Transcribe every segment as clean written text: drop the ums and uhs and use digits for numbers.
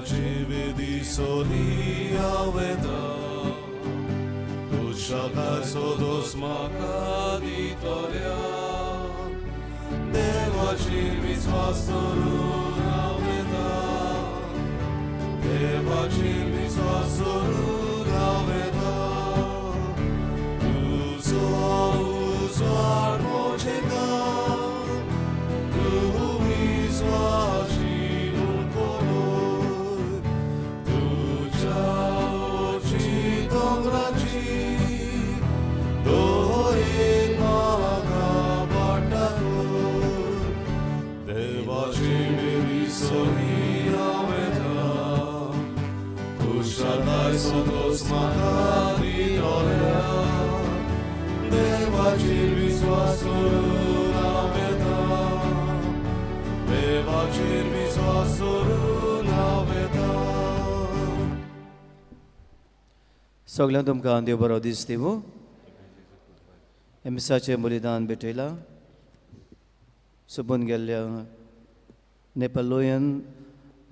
देवाची विधी सोदी हांव वेता तुज्या सोदोस म्हाका दितल्या देवाचेर विस्वास दवरून हांव वेता देवाचेर विस्वास दवरून हांव वेता तुजो उजवाड म्हजें काम तूं विस्वासी म्हूण कोणूय तुज्या वरची दोंगराची दोरेन म्हाका वाट दाखय देवाची विधी सोदी हांव वेता कुशालाय सोदोस म्हाका दितल्या देवाचेर विस्वास दवरून हांव वेता देवाचेर विस्वास दवरून हांव वेता. सगळ्यांक तुमकां देव बरो दीस दिवं. मिसाचें बलिदान भेटयलां सोंपून गेल्ल्या नेपोलियन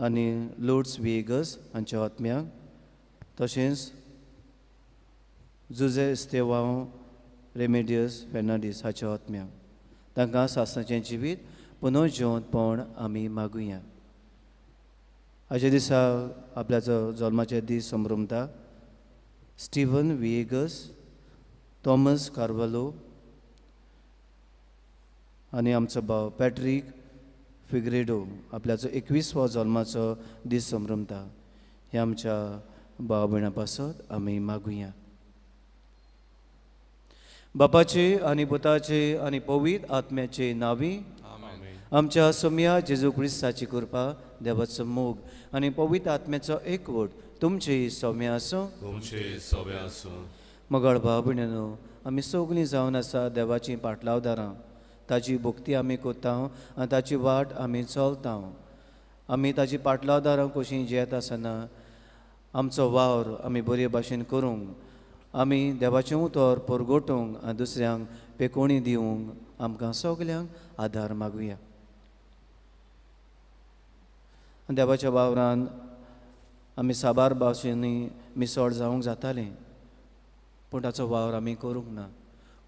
आनी लुर्ड्स विएगस हांच्या आत्म्याक, तशेंच जुजे इस्तेवांव रेमेडियस फेर्नांडीस हाच्या आत्म्याक, तांकां सासणाचें जिवीत पुनर्जिवंतपण आमी मागुया. आयच्या दिसा आपल्याचो जल्माचे दीस संभ्रमता स्टिवन विएगस, थॉमस कार्वालो आनी आमचो भाव पॅट्रीक फिग्रेडो आपल्याचो 21वो जल्माचो दीस संभ्रमता. हे आमच्या भाव भयणां पासत आमी मागुया. बापाचे आनी पुताचे आनी पवित्र आत्म्याचे नांवी आमच्या सोम्या जेजू क्रिस्ताची कृपा, देवाचो मोग आनी पवित्र आत्म्याचो एकवट तुमचे सौम्य आसूं. तुमचे सौम्य आसूं. मगळ भाव भयणींनो, आमी सगळीं जावन आसा देवाचीं पाटलावदारां. ताजी भक्ती आमी करता आनी ताची वाट आमी चलता. आमी ताजी पाटलावदारां कशीं जियेता आसतना आमचो वावर आमी बरे भाशेन करूंक, आमी देवाचें उतर परगटूंक आनी दुसऱ्यांक पेकोणी दिवंक आमकां सगल्यांक आदार मागुया. देवाच्या वावरान आमी साबार भाशेंनी मिसळ जावंक जातालें, पूण ताचो वावर आमी करूंक ना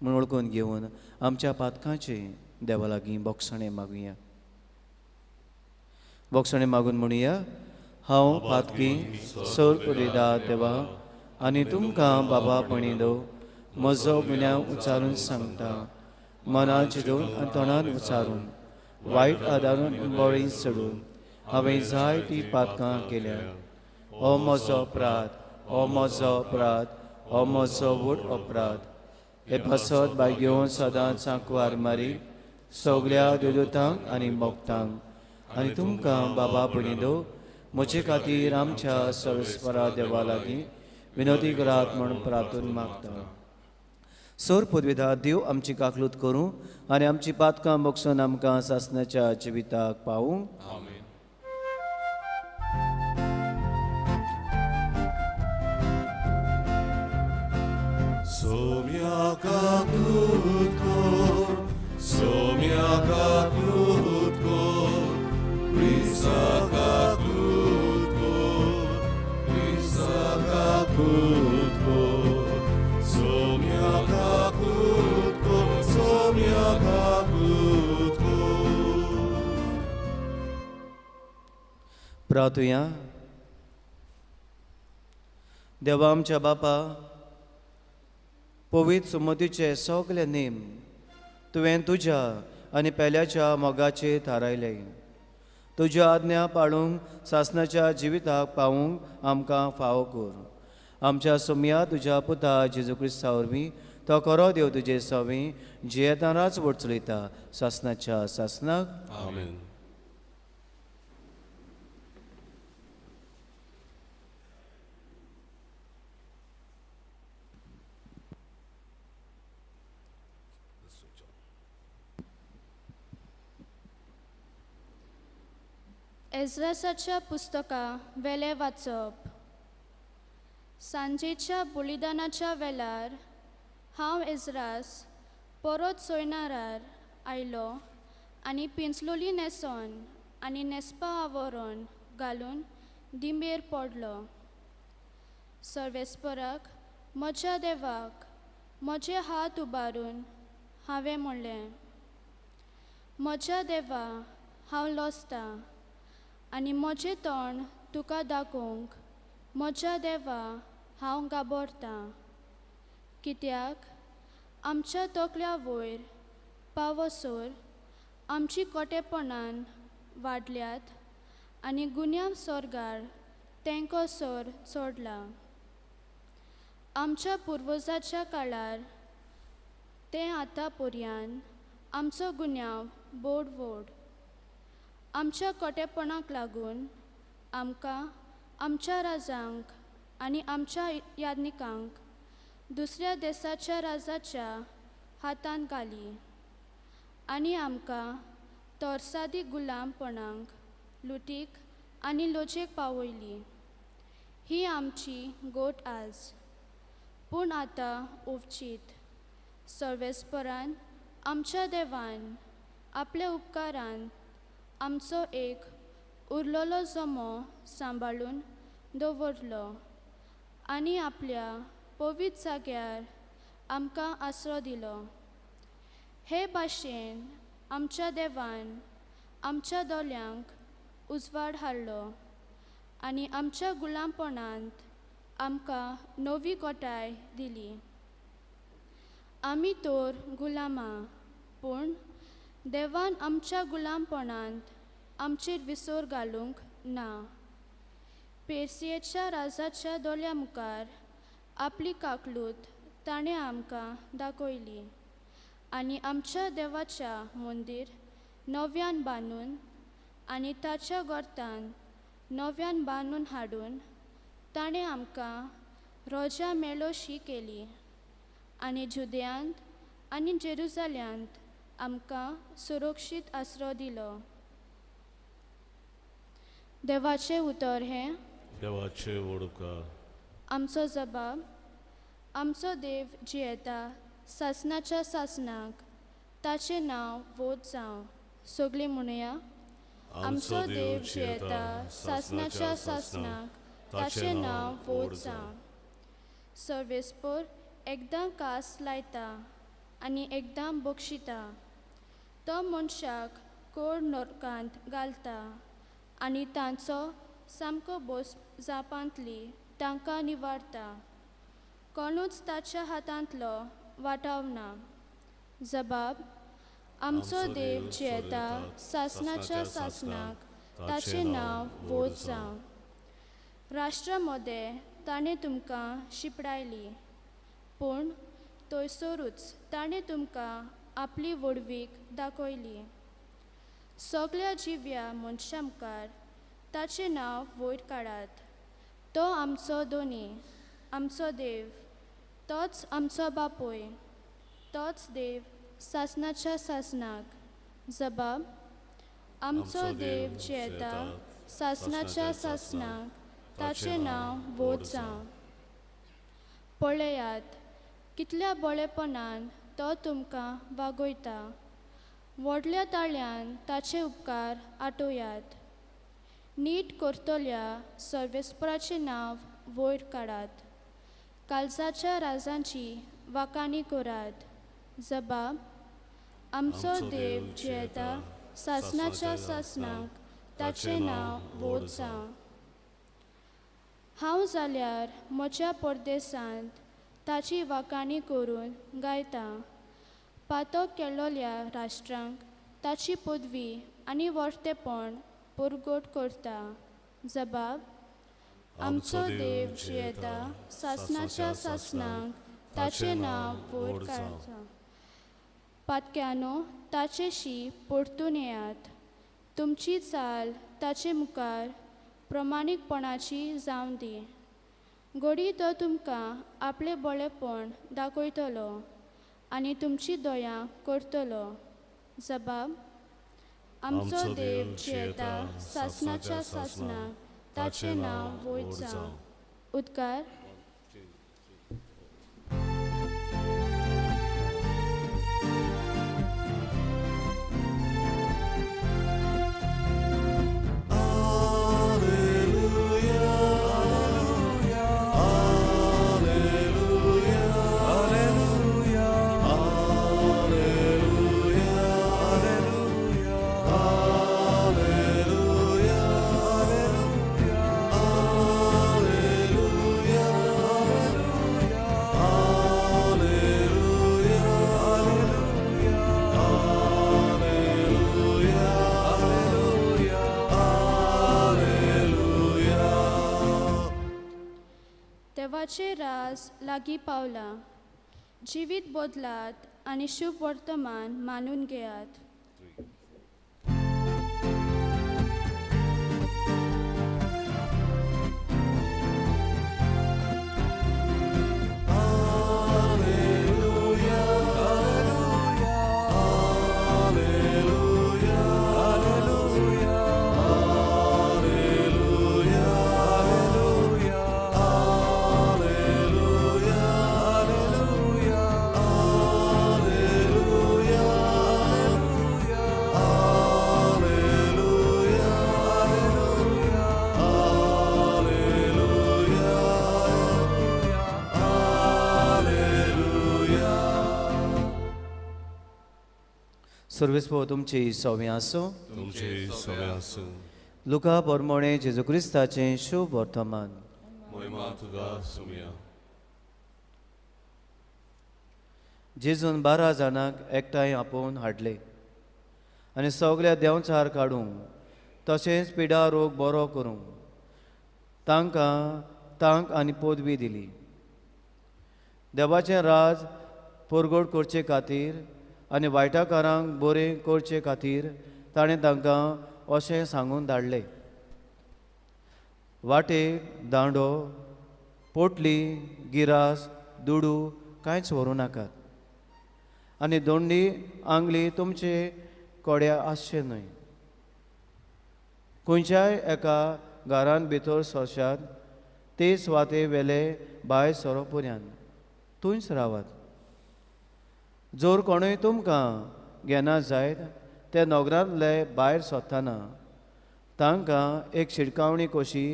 म्हूण वळखून घेवन आमच्या पातकांचे देवा लागीं बोगसणें मागुया. बोगसणें मागून म्हणुया, हांव पातकी सर पुरयता देवा आनी तुमकां बाबा पणीदो म्हजो गुन्यांव उचारून सांगता, मनान चिंतून आनी तोंडान उचारून वायट आदारून बळी चडून हांवें जायतीं पातकां केल्या. हो म्हजो अपराध, हो म्हजो अपराध, हो म्हजो व्हड अपराध. हे पासत भाग्योवन सदांच सांकवार मारी सगल्या देवदूतांक आनी भक्तांक आनी तुमकां बाबा पणीदो म्हजे खातीर आमच्या सर्वेस्परा देवा लागीं विनोदी करात म्हूण प्रार्थून मागता. सोर पदवेदा देव आमची काकलूत करूं आनी आमची पातकां बगसून आमकां सासणाच्या जिविताक पावूं. सोम्या काकलूत कर, सोम्या काकलूत कर, क्रिस्ता काकलूत कर, क्रिस्ता काकलूत कर, सोम्या काकलूत कर, सोम्या काकलूत कर. प्रार्थुया. देवा आमच्या बापा, पवित्र सुमतीचे सगळे नेम तुवें तुज्या आनी पेल्याच्या मोगाचे थारायले. तुज्या आज्ञा पाळूंक सासणाच्या जिविताक पावूंक आमकां फावो कर. आमच्या सोम्या तुज्या पुता जेजू क्रिस्ता वरवीं तो खरो देव तुजे सवी जियेतानाच वट चलयता सासणाच्या सासणाक. आमेन. एज्रासाच्या पुस्तका वेलें वाचप. सांजेच्या बलिदानाच्या वेळार हांव एज्रास परत सोयणारार आयलो आनी पिंचलोली न्हेसोन आनी न्हेसपा आवरण घालून दिंबेर पडलो. सर्वेस्पराक म्हज्या देवाक म्हजे हात उबारून हांवें म्हणलें, म्हज्या देवा हांव लजतां आनी म्हजें तोंड तुका दाखोवंक म्हज्या देवा हांव घाबरतां, कित्याक आमच्या तकल्या वयर पावसर आमची कोटेपणान वाडल्यात आनी गुन्यांव सोर्गार तेंको सर चडला. आमच्या पुर्वजाच्या काळार तें आतां पर्यान आमचो गुन्यांव बोड व्हड. आमच्या कोटेपणाक लागून आमकां आमच्या राजांक आनी आमच्या याज्ञिकांक दुसऱ्या देसाच्या राजाच्या हातांत घाली आनी आमकां तरसादी गुलामपणाक लुटीक आनी लोचेक पावयली. ही आमची गोट आज. पूण आतां उवचीत सर्वेस्परान आमच्या देवान आपल्या उपकारान आमचो एक उरलेलो जमो सांबाळून दवरलो आनी आपल्या पवित्र जाग्यार आमकां आसरो दिलो. हे भाशेन आमच्या देवान आमच्या दोळ्यांक उजवाड हाडलो आनी आमच्या गुलामपणांत आमकां नवी कोटाय दिली. आमी तर गुलामां, पूण देवान आमच्या गुलामपणांत आमचेर विसर घालूंक ना. पेर्सियेच्या राजाच्या दोळ्या मुखार आपली काकलूत ताणें आमकां दाखयली आनी आमच्या देवाच्या मंदीर नव्यान बांदून आनी ताच्या गोर्तान नव्यान बांदून हाडून ताणें आमकां रोजा मेळोशी केली आनी जुदयांत आनी जेरुजाल्यांत आमकां सुरक्षीत आसरो दिलो. देवाचें उतर हें देवाचें वडकार. आमचो जबाब आमचो देव जियेता सासणाच्या सासणाक, ताचें नांव वोत जावं. सगळीं म्हणुया, आमचो देव जियेता सासणाच्या सासणाक, ताचें नांव वोत जावं. सर्वेस्पर एकदां कास लायता आनी एकदां बक्षिता. तो मनशाक कोड नरकांत घालता आनी तांचो सामको बोस जापांतली तांकां निवारता. कोणूच ताच्या हातांतलो वाटावना. जबाब आमचो देव जियेता सासणाच्या सासणाक, ताचें नांव वोत जावं. राष्ट्रा मदें ताणें तुमकां शिपडायली, पूण थंयसरूच ताणें तुमकां आपली व्हडवीक दाखयली. सगळ्या जिव्या मनशां मुखार ताचें नांव वयर काडात. तो आमचो दोनी, आमचो देव, तोच आमचो बापूय, तोच देव सासणाच्या सासणाक. जबाब आमचो देव जियेता सासणाच्या सासणाक, ताचें नांव वोत जावं. पळयात कितल्या बळेपणान तो तुमकां वागयता. व्हडल्या ताळ्यान ताचे उपकार आठोयात. नीट करतल्या सर्वेस्पराचें नांव वयर काडात. कालसाच्या राजांची वाखाणी करात. जबाब आमचो देव जियेता सासणाच्या सासणाक, ताचें नांव वोत जावं. हांव जाल्यार म्हज्या परदेसांत ताची वाखाणी करून गायतां. पातक केल्लोल्या राष्ट्रांक ताची पदवी आनी वर्तेपण परगट करता. जबाब आमचो देव जियेता सासणाच्या सासणाक, ताचें नांव वयर काडता. पातक्यानो ताचेशी परतून येयात. तुमची चाल ताचे मुखार प्रमाणीकपणाची जावं दी. घडये तो तुमकां आपलें बळेपण दाखयतलो आनी तुमची दया करतलो. जबाब आमचो देव जियेता सासणाच्या सासणाक, ताचें नांव वयर जावं. उद्गार. Alleluia. देवाचें राज लागीं पावलां. जिवीत बदलात आनी शुभ वर्तमान मानून घेयात. सर्वेस पो तुमची सव्या आसूं. तुमची सव्या आसूं. लुका पोरमोणे जेजू क्रिस्ताचें शुभ वर्तमान. महिमा तुका सुमया. जेजून 12 जाणांक एकठांय आपोवन हाडले आनी सगल्या देंवचार काडूंक तशेंच पिडा रोग बरो करूंक तांकां तांक आनी पदवी दिली. देवाचें राज परगट करचे खातीर आनी वायटाकारांक बरें करचे खातीर ताणें तांकां अशें सांगून धाडलें. वाटेक दांडो, पोटली, गिरास, दुडू कांयच व्हरूं नाकात आनी दोंडी आंगली तुमचे कोड्या आसचें न्हय. खंयच्याय एका घरान भितर सरशात ते सुवाते वेले भायर सरो पर्यंत थंयच रावात. जर कोणूय तुमकां घेना जायत ते नगरांतले भायर सरतना तांकां एक शिडकावणी कशी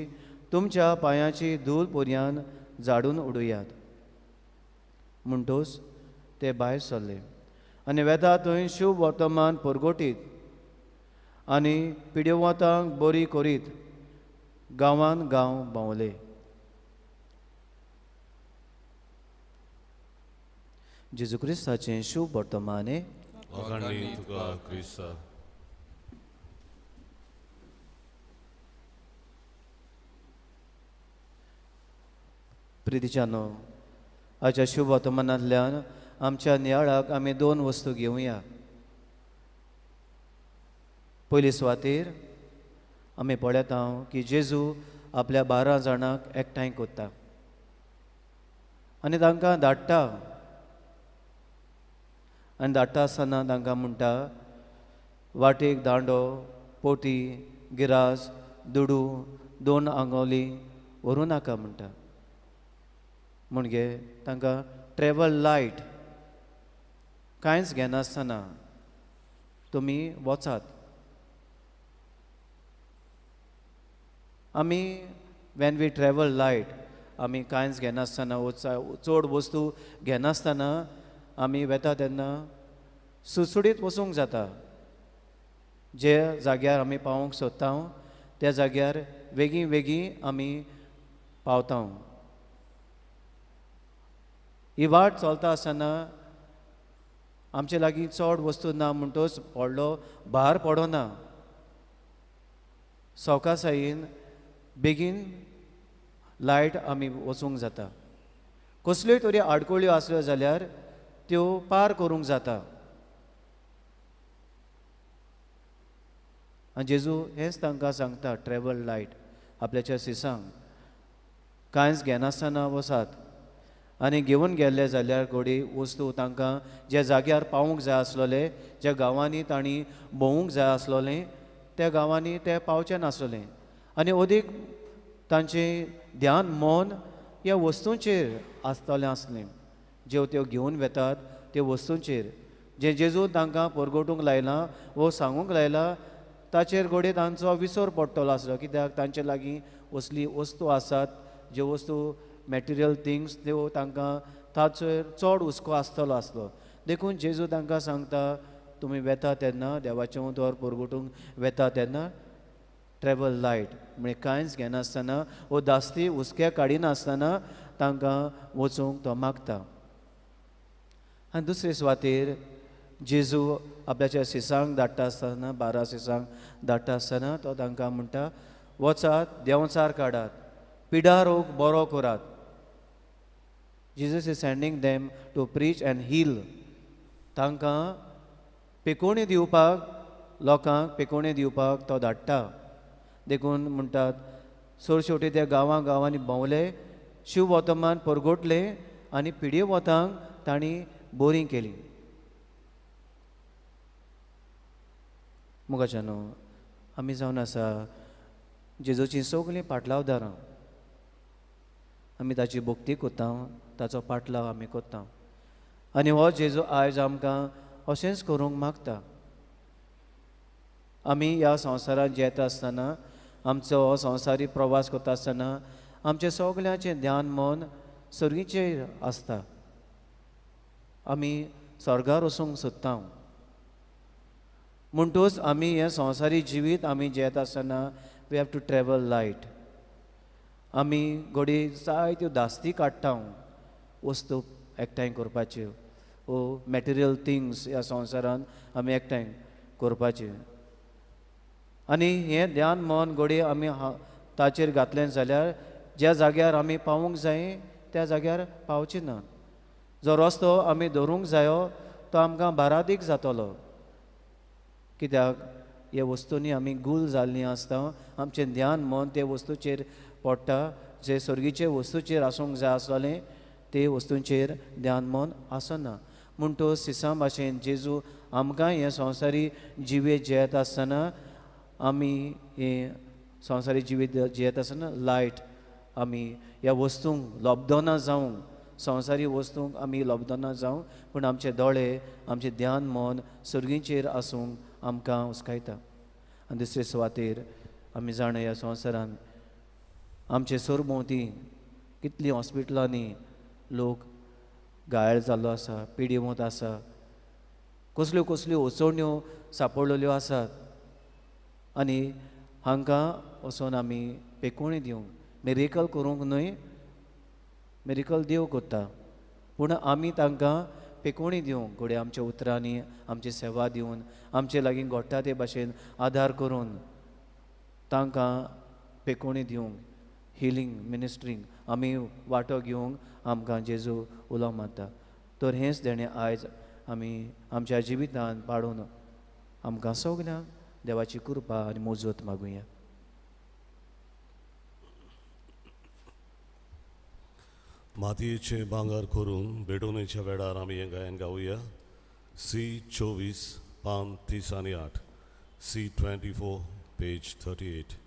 तुमच्या पांयाची धूल पर्यंत झाडून उडयात. म्हणटूच ते भायर सरले आनी वेता थंय शुभ वर्तमान परगटीत आनी पिडेवतांक बरी करीत गांवान गांव भोंवले. जेजू क्रिस्ताचें शुभ वर्तमान. प्रितीच्यानो, आजच्या शुभ वर्तमानांतल्यान आमच्या नियाळाक आमी दोन वस्तू घेवया. पयली सुवातेर आमी पळयता की जेजू आपल्या 12 जाणांक एकठांय करता आनी तांकां धाडटा आनी धाडटा आसतना तांकां म्हणटा, वाटेक दांडो, पोटी, गिरास, दुडू, 2 आंगोली व्हरूं नाका म्हणटा. म्हणजे तांकां ट्रॅवल लायट, कांयच घेनासतना तुमी वचात. आमी when we travel light, आमी कांयच घेनासतना, चड वस्तू घेनासतना आमी वेता तेन्ना सुडसुडीत वचूंक जाता. जे जाग्यार आमी पावोंक सोदता त्या जाग्यार वेगीं वेगीं आमी पावता. ही वाट चलता आसतना आमचे लागीं चड वस्तू ना म्हणटच व्हडलो भार पडना. सवकासायेन बेगीन लायट आमी वचूंक जाता. कसल्योय तरी आडखळ्यो आसल्यो जाल्यार त्यो पार करूंक जाता. आनी जेजू हेंच तांकां सांगता, ट्रॅवल लायट, आपल्याच्या सिसांक कांयच घेनासतना वसात आनी घेवन गेल्ले जाल्यार घोडी वस्तू तांकां ज्या जाग्यार पावूंक जाय आसलोले, ज्या गांवांनी तांणी भोंवूंक जाय आसलोलें त्या गांवांनी ते पावचें नासलें आनी अदीक तांचें ध्यान मन ह्या वस्तूंचेर आसतलें आसलें. ज्यो त्यो घेवन वेतात त्यो वस्तूंचेर जें जेजू तांकां परगटूंक लायलां वो सांगूंक लायलां ताचेर घडये तांचो विसर पडटलो आसलो. कित्याक तांचे लागीं असली वस्तू आसात, ज्यो वस्तू मॅटिरियल थिंग्स त्यो तांकां ताचेर चड हुस्को आसतलो आसलो. देखून जेजू तांकां सांगता, तुमी वेता तेन्ना देवाचें उतर परगटूंक वेता तेन्ना ट्रॅवल लायट, म्हणजे कांयच घेनासतना वो दास्ती हुस्क्या काडिनासतना तांकां वचूंक तो मागता. आनी दुसरे सुवातेर जेजू आपल्याच्या सिसांक धाडटा आसतना, 12 सिसांक धाडटा आसतना तो तांकां म्हणटा, वचात देंवचार काडात, पिडा रोग बरो करात. Jesus is sending them to preach and heal. तांकां पेकोवणी दिवपाक, लोकांक पेकोवणी दिवपाक तो धाडटा. देखून म्हणटात सरशेवटी ते गांवां गांवांनी भोंवले, शिववतमान परगोटले आनी पिडेवतांक तांणी बोरीं केली. मुगाच्यानो आमी जावन आसा जेजूचीं सगळीं पाटलावदारां, आमी ताची भक्ती करता, ताचो पाटलाव आमी करता आनी हो जेजू आयज आमकां अशेंच करूंक मागता. आमी ह्या संवसारांत जियेता आसतना, आमचो हो संवसारी प्रवास करता आसतना आमचें सगल्यांचें ध्यान मन सर्गीचेर आसता. आमी स्वर्गार वचूंक सोदता. म्हणटूच आमी हें संवसारी जिवीत आमी जियेता आसतना we have to travel light. आमी घडये जायत्यो धास्ती काडटा वस्तू एकठांय करपाच्यो, ओ मॅटेरियल थिंग्स ह्या संवसारांत आमी एकठांय करपाच्यो आनी हें ध्यान मन घडये आमी ताचेर घातलें जाल्यार ज्या जाग्यार आमी पावूंक जाय त्या जाग्यार पावचे ना. जो रस्तो आमी धरूंक जायो तो आमकां बारादीक जातलो. कित्याक ह्या वस्तूंनी आमी गुल जाल्लीं आसता. आमचें ध्यान मन ते वस्तूचेर पडटा, जे सर्गीचे वस्तूचेर आसूंक जाय आसलें ते वस्तूंचेर ध्यान मन आसना. म्हूण तो सिसां भाशेन जेजू आमकां हें संवसारी जिवीत जियेता आसतना, आमी हें संवसारी जिवीत जियेता आसतना लायट आमी ह्या वस्तूंक लब्धना जावंक, संवसारी वस्तूंक आमी लब्धना जावंक, पूण आमचे दोळे आमचें ध्यान मन सर्गीचेर आसूंक आमकां हुस्कायता. आनी दुसरे सुवातेर आमी जाणा ह्या संवसारान आमचे सरभोंवती कितलीं हॉस्पिटलांनी लोक घायल जाल्लो आसा, पिडेवंत आसा, कसल्यो कसल्यो अडचण्यो सांपडलेल्यो आसात आनी हांकां वचोन आमी पेकोवणी दिवंक, मिरेकल करूंक न्हय, मिरेकल देव करता, पूण आमी तांकां पेकोवणी दिवंक घडये आमच्या उतरांनी आमची सेवा दिवन आमचे लागीं घडटा ते भाशेन आदार करून तांकां पेकोवणी दिवंक, हिलींग मिनिस्ट्रींग आमी वांटो घेवंक आमकां जेजू उलो मारता. तर हेंच देणें आयज आमी आमच्या जिवितांत पाडून आमकां सगल्यांक देवाची कृपा आनी मोजत मागुया. मातयेचें भांगर करून भेटवणेच्या वेळार आमी हें गायन गावया. सी 24 पान 38, सी 24 पेज 38.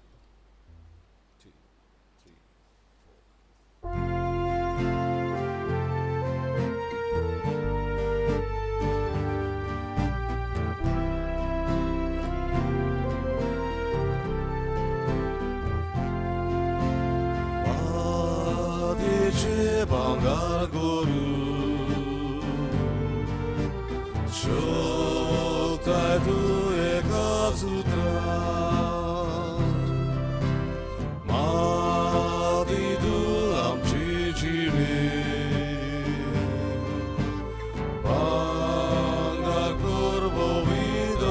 भांगर करू शोकताय तूं एका सुत्रान, माती तूं आमची जिवीत, भांगर कर भोवीत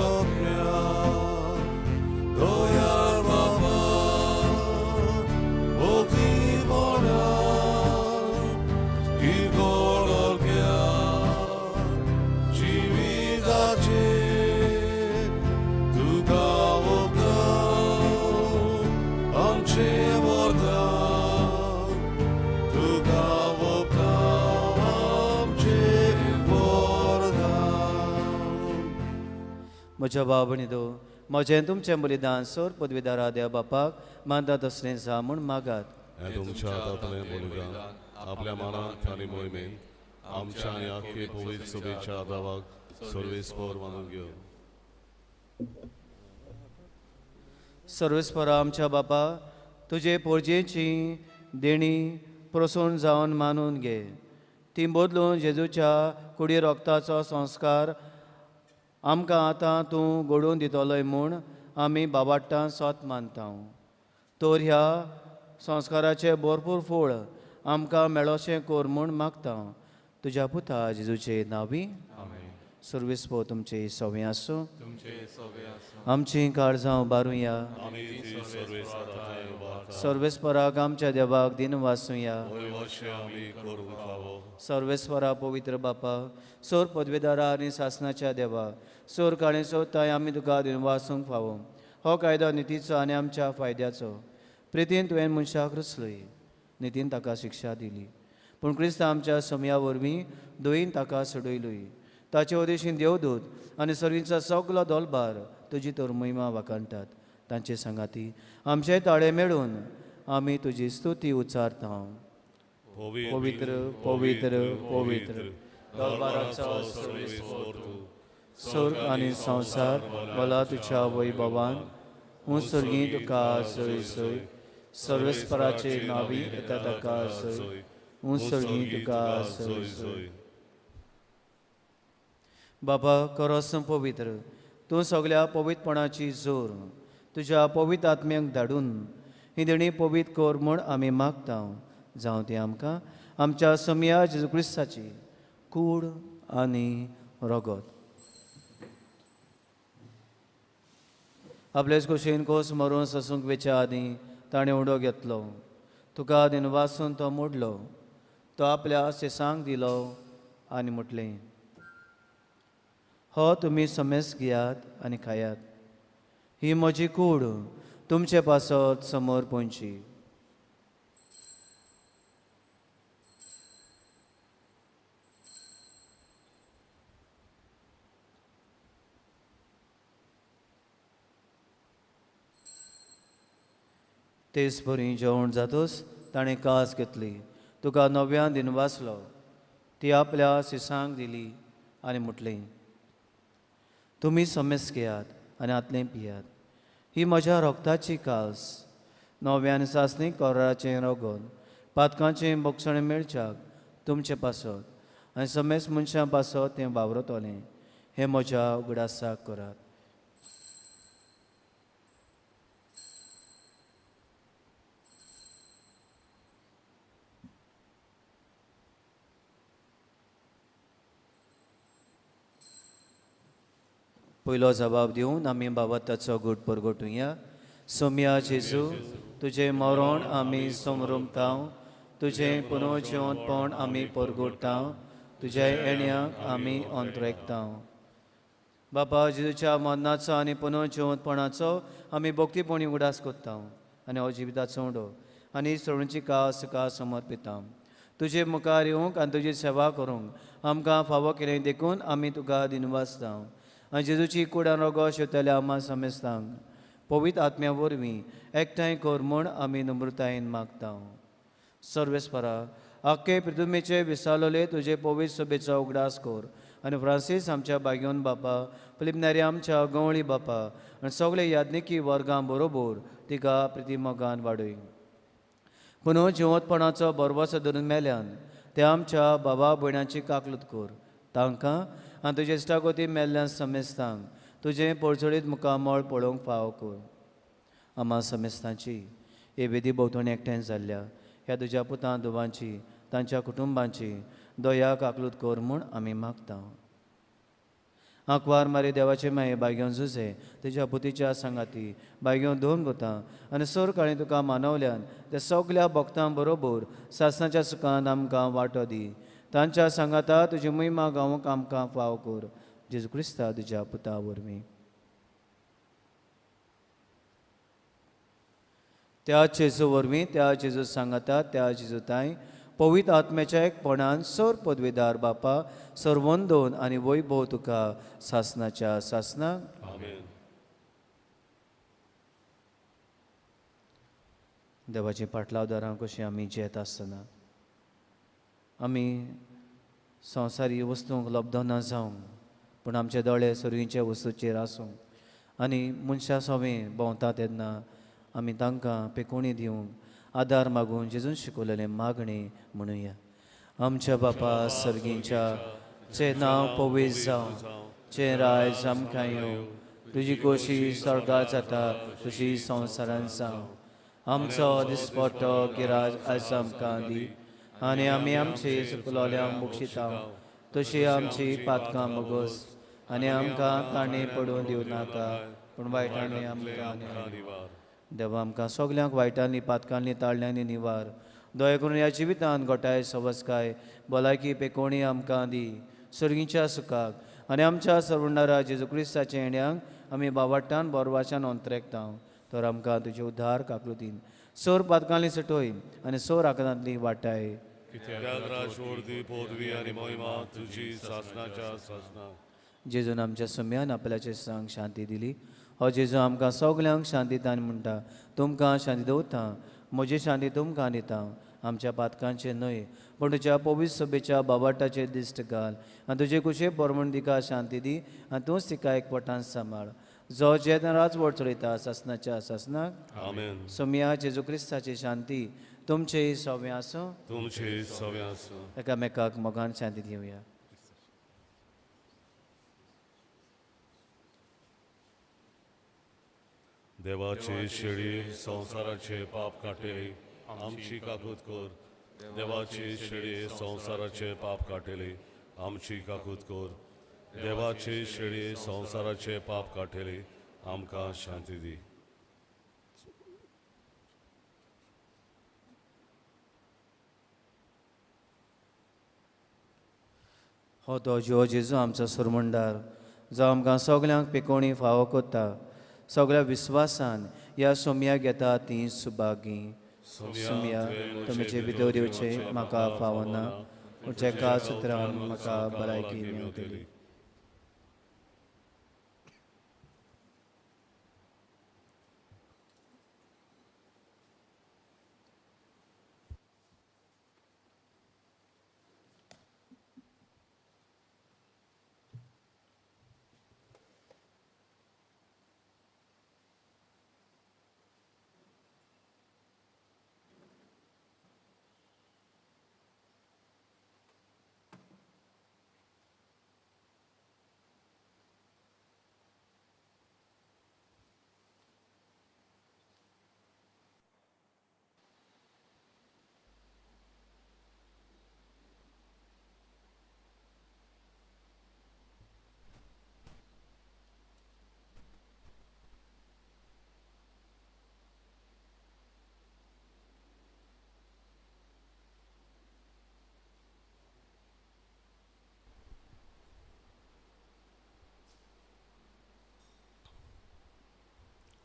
दयाळ बाबा भोवती पडा म्हज्या भाव भयणींनो, म्हजें तुमचें बलिदान सोर पदवीदारा देव बापाक मानता तसलें जा म्हूण मागात. तुमच्या हातांतलें बलिदान आपल्या मनांत आनी मोहिमेंत आमच्या आनी आख्खे पवित्र सभेच्या आदावाक सर्वेस्पर मानून घेवन. सर्वेस्परा आमच्या बापा, तुजे पोरजेची देणी प्रसून जावन मानून घे. ती बदलून जेजूच्या कुडी रोगताचो संस्कार आमकां आतां तूं घडोवन दितलोय म्हूण आमी बाबाट्टां सोत मानता. तर ह्या संस्काराचें भरपूर फळ आमकां मेळोशें कर म्हूण मागता. तुज्या पुता जेजूचे नांवी. सर्वेस्पोर तुमचे सवे आसूं. आमची काळजां उबारुया. सर्वेस्पराक आमच्या देवाक दिन वासूया. सर्वेस्परा पवित्र बापा, सोर पदवेदारा आनी सासनाच्या देवा, सोर काळे सोदताय आमी तुका दिन वासूंक फावो. हो कायदो नितीचो आनी आमच्या फायद्याचो. प्रितीन तुवें मनशाक रचलोय, नितीन ताका शिक्षा दिली, पूण क्रिस्त आमच्या समया वरवीं दोयीन ताका सोडयलोय. ताचे उदेशीन देवदूत आनी सर्वींचो सगलो दोलबार तुजी तर महिमा वाखाणटात. तांचे सांगाती आमचे ताळे मेळून आमी तुजी स्तुती उच्चारता. पवित्र पवित्र पवित्र दरबाराचो सर्वेस्पोर तूं, स्वर्ग आनी संवसार मला तुज्या वैभवान. उंच तुका जय जय, सर्वेस्पराचे नावी येता ताका जय. उंच तुका जय जय. बाबा करस पवित्र, तूं सगल्या पवित्रपणाची जोर तुज्या पवित्र आत्म्यांक धाडून ही देणी पवित्र कर म्हूण आमी मागता. जावं ती आमकां आमच्या समया जेजू क्रिस्ताची कूड आनी रगत. आपलेच कुशीन कोस मरून ससूंक वेच्या आदीं ताणें उडो घेतलो, तुका दिनवासून तो मोडलो, तो आपल्या सेसांक दिलो आनी म्हटलें, हो तुमी समेस घेयात आनी खायात, ही म्हजी कूड तुमचे पासत समोर पोंची. तेच परी जेवण जातूच ताणें कास घेतली, तुका नव्यान दिनवासलो, ती आपल्या सिसांक दिली आनी म्हटलें, तुमी समेस घेयात आनी आतलें पियात, ही म्हज्या रोगताची कास, नव्यान सासणी कोराचें रगत, पातकांचें बोगसणें मेळच्याक तुमचे पासत आनी समेस मनशां पासत तें वावरतलें. हें म्हज्या उगडासाक करात. पयलो जबाब दिवन आमी बाबा ताचो गूट परगटुया. सोम्या जेजू, तुजें मरण आमी समरमता, तुजें पुनर्जिवंतपण आमी परगटता, तुज्या येण्याक आमी अंतरेकता. बाबा जेजूच्या मरणाचो आनी पुनर्जिवंतपणाचो आमी भक्तीपणी उगडास करता आनी हो जिविताचो उडो आनी सगळ्यांची कास तुका समर्पिता. तुजे मुखार येवंक आनी तुजी सेवा करूंक आमकां फावो केलें देखून आमी तुका दिनवासता. आनी जेजूची कुडान रोगो शेवतल्या आमा समेस्तांक पवित्र आत्म्या वरवीं एकठांय कर म्हूण आमी नम्रतायेन मागता. सर्वेस्परा, आख्खे पृथ्वीचे विसावलेले तुजे पवित्र सभेचो उगडास कर आनी फ्रांसीस आमच्या बाग्योन बापा, फिलिपनारी आमच्या गवळी बापा आनी सगळे याज्ञिकी वर्गां बरोबर तिका प्रितिमोगान वाडय. पुनः जिवंतपणाचो भरवसो धरून मेल्यान ते आमच्या बाबा भयणांची काकलूत कर, तांकां आनी तुजे इश्टागती मेल्ल्या समेस्तांक तुजें पोळचोळीत मुखामळ पळोवंक फावो कर. आमा समेस्तांची हे वेदी भोंवतणी एकठांय जाल्ल्या ह्या तुज्या पुतां धुवांची तांच्या कुटुंबांची दया काकलूत कर म्हूण आमी मागता. आंकवार मारी देवाचे माये बायगेवन जुजे तुज्या पुतीच्या सांगाती बायगेवन दोन गोतां आनी सोर काळी तुका मानवल्यान त्या सगल्या भक्तां बरोबर सासणाच्या सुखान आमकां वांटो दी. तांच्या सांगाता तुजी महिमा गावंक आमकां फाव कर. जेजू क्रिस्ता तुज्या पुता वरवीं. त्या जेजू वरवीं, त्या जेजू सांगाता, त्या जेजू तांय पवित्र आत्म्याच्या एकपणान सर पदवेदार बापा सर्वंदोन आनी वैभव तुका सासनाच्या सासनाक. आमेन. देवाचे पाटलावदारां कशी आमी जेत आसतना आमी संवसारी वस्तूंक लब्धना जावंक, पूण आमचे दोळे सर्वींच्या वस्तूचेर आसूंक आनी मनशां सवें भोंवता तेन्ना आमी तांकां पेकोणी दिवंक आदार मागून जेजून शिकवलेलें मागणें म्हणुया. आमच्या बापा सर्गींच्या, चे नांव पवित्र जावं, चें रायज आमकां येवं, तुजी खोशी स्वर्गात जाता तशी संवसारांत जावं. आमचो दिसपट्टो गिराज आयज आमकां दी आनी आमी आमचे चुकलोल्यांक बक्षिता तशी आमची पातकां मोगोस आनी आमकां ताणें पडून दिवं नाका पूण वायटांनी आमकां निवार. देवा आमकां सगल्यांक वायटांनी पातकांनी ताळ्यांनी निवार. दया करून ह्या जिवितांत गोटाय सवसकाय भलायकी पेकोणी आमकां दी. सर्गीच्या सुखाक आनी आमच्या सर्वणारा जेजू क्रिस्ताच्या येण्यांक आमी बावाट्टान बोरवाच्यान अंतरेकता. तर आमकां तुजे उद्धार काकृतीन सोर पातकांनी सुटोय आनी सोर आकारांतली वाटाय. जेजून आमच्या सुम्यान आपल्याचे सांग शांती दिली. हो जेजू आमकां सगल्यांक शांती दान म्हणटा. तुमकां शांती दवरता, म्हजी शांती तुमकां दिता. आमच्या पातकांचे न्हय पूण तुज्या पवित्र सभेच्या बाबाटाचेर दिश्ट घाल आनी तुजे कुशे बरमण तिका शांती दी आनी तूंच तिका एकवटान सांबाळ. जो जेन्ना राजवट चलयता सासनाच्या सासनाक. आमेन. सोमिया जेजू क्रिस्ताची शांती तुमचे सव्या आसूं. तुमचे सव्या आसूं. एकामेकाक मोगान शांती दिवया. देवाचे शेळी संवसाराचे पाप काटेले आमची काकूत कर. देवाचे शेळी संवसाराचे पाप काटेले आमची काकूत कर. देवाचे शेळी संवसाराचे पाप काटेले आमकां शांती दी. हो तो जिवो जेजू आमचो सुरमंडार जो आमकां सगल्यांक पिकोणी फावो करता. सगळ्या विस्वासान ह्या सोमयाक येता ती सुभागी. सोमया तुमचे भितर येवचे म्हाका फावना पूण एका सुत्रान म्हाका भलायकी मेळटली.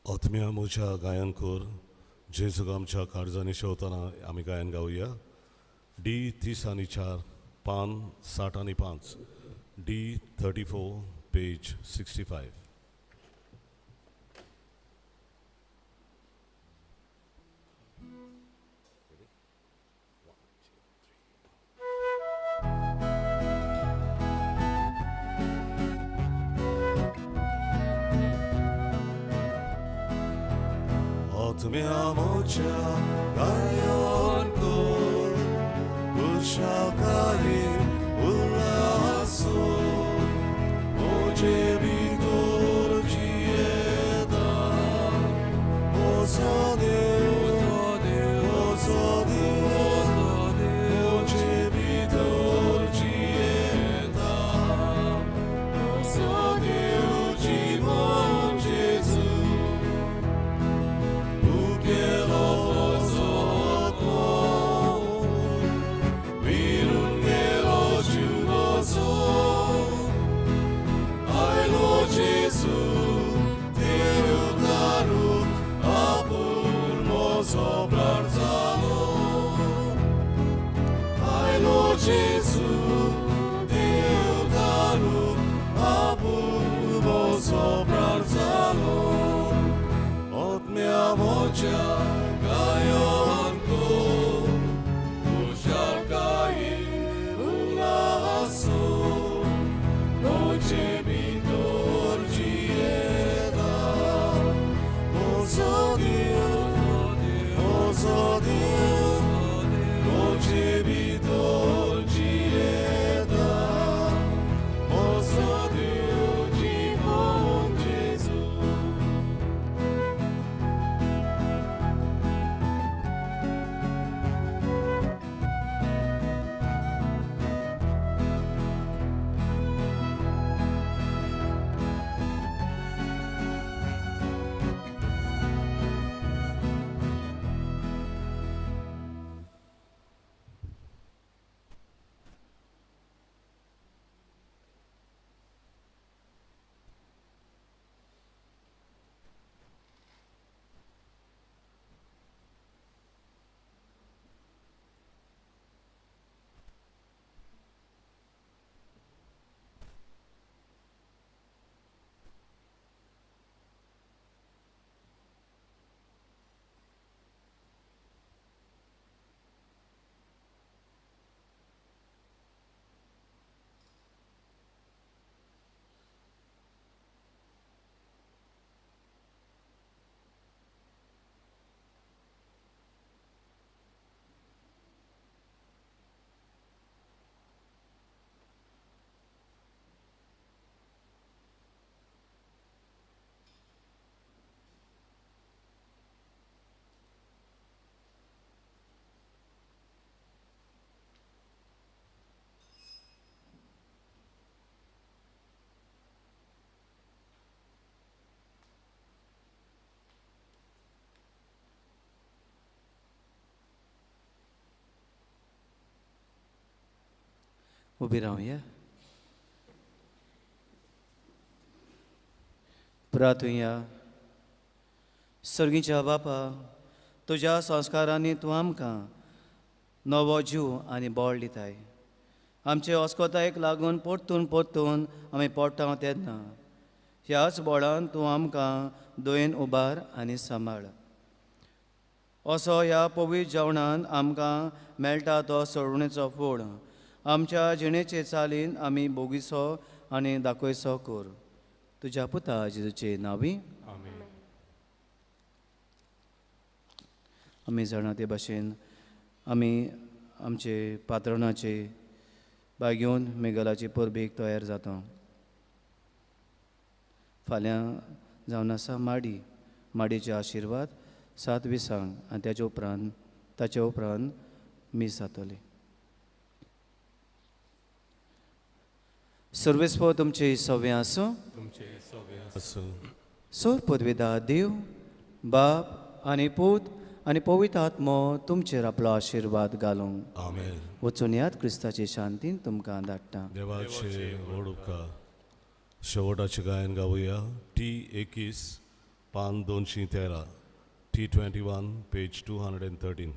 आत्म्या म्हज्या गायन कर. जेजूक आमच्या काळजांनी शेवतना आमी गायन गावया. डी 30 आनी 4 पान 60 आनी 5. डी 34 पेज 65. आत्म्या म्हज्या गायन कर खुशालकायेन उल्हासून म्हजे भितर जियेता. म्हजो देव म्हजो देव म्हजे भितर जियेता. म्हजो देव जिवन जेजू केलो. उबी रावया. प्रार्थुया. सर्गीच्या बापा, तुज्या संस्कारांनी तूं आमकां नवो जीव आनी बळ दिताय. आमचे अस्कोतायेक लागून परतून परतून आमी पडटा तेन्ना ह्याच बळान तूं आमकां दयेन उबार आनी सांबाळ. असो ह्या पवित्र जेवणान आमकां मेळटा तो सोडवणेचो फोड आमच्या जिणेचे चालीन आमी बोगीसो आनी दाखयसो कर. तुज्या पुता जेजूचे नांवी आमेन. आमी जाणा ते भाशेन आमी आमचे पात्रणाचे बाय घेवन मेगलाचे परबेक तयार जाता. फाल्यां जावन आसा माडी, माडयेचे आशिर्वाद 7 विसांक आनी ताचे उपरांत मीस जातली. सर्वेस्पो तुमचे सवे आसूं. सोर पदवेदा देव बाप आनी पूत आनी पवित्र आत्मो तुमचेर आपलो आशिर्वाद घालूंक. आमेन. वचून याद क्रिस्ताचे शांतीन तुमकां धाडटा. देवाचे व्हड उपकार. शेवटाचें गायन गावया. टी 21 पान 213, T 21 page 213.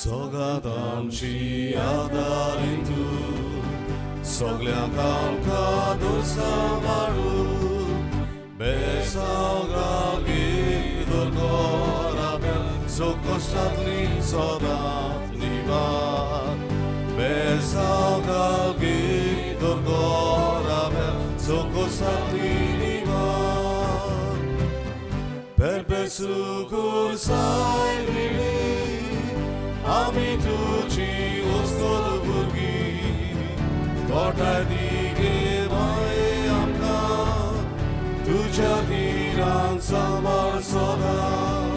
जगात आमची आदारी तूं, सगल्यांक आमकां दुस्सांबाळू, बेसांव गाली दोतोरा सुकश्टांतली सदांच निवार, बेसांव गाली दोतोरा सुकश्टांतली निवार. परबेसुकूर साय विणी आमी तुजी उस्तोद भुरगीं, तोटाय दी गे माये आमकां, तुज्या धिरान सांबाळ सदां.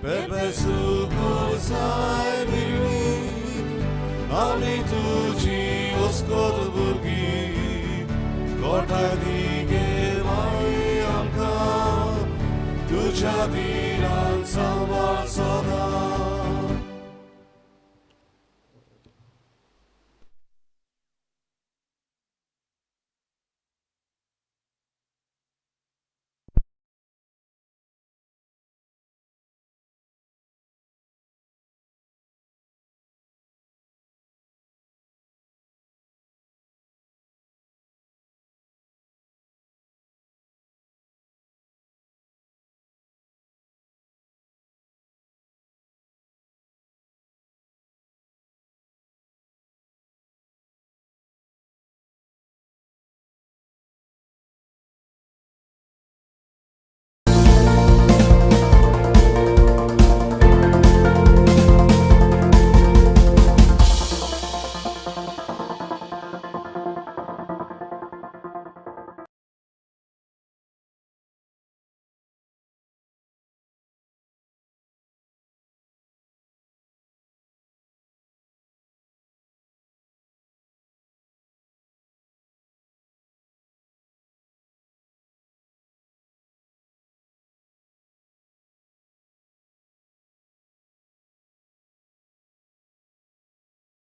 परबेसुकूर साय विणी आमी तुजी उस्तोद भुरगीं, तोटाय दी गे माये आमकां, तुज्या धिरान सांबाळ सदां.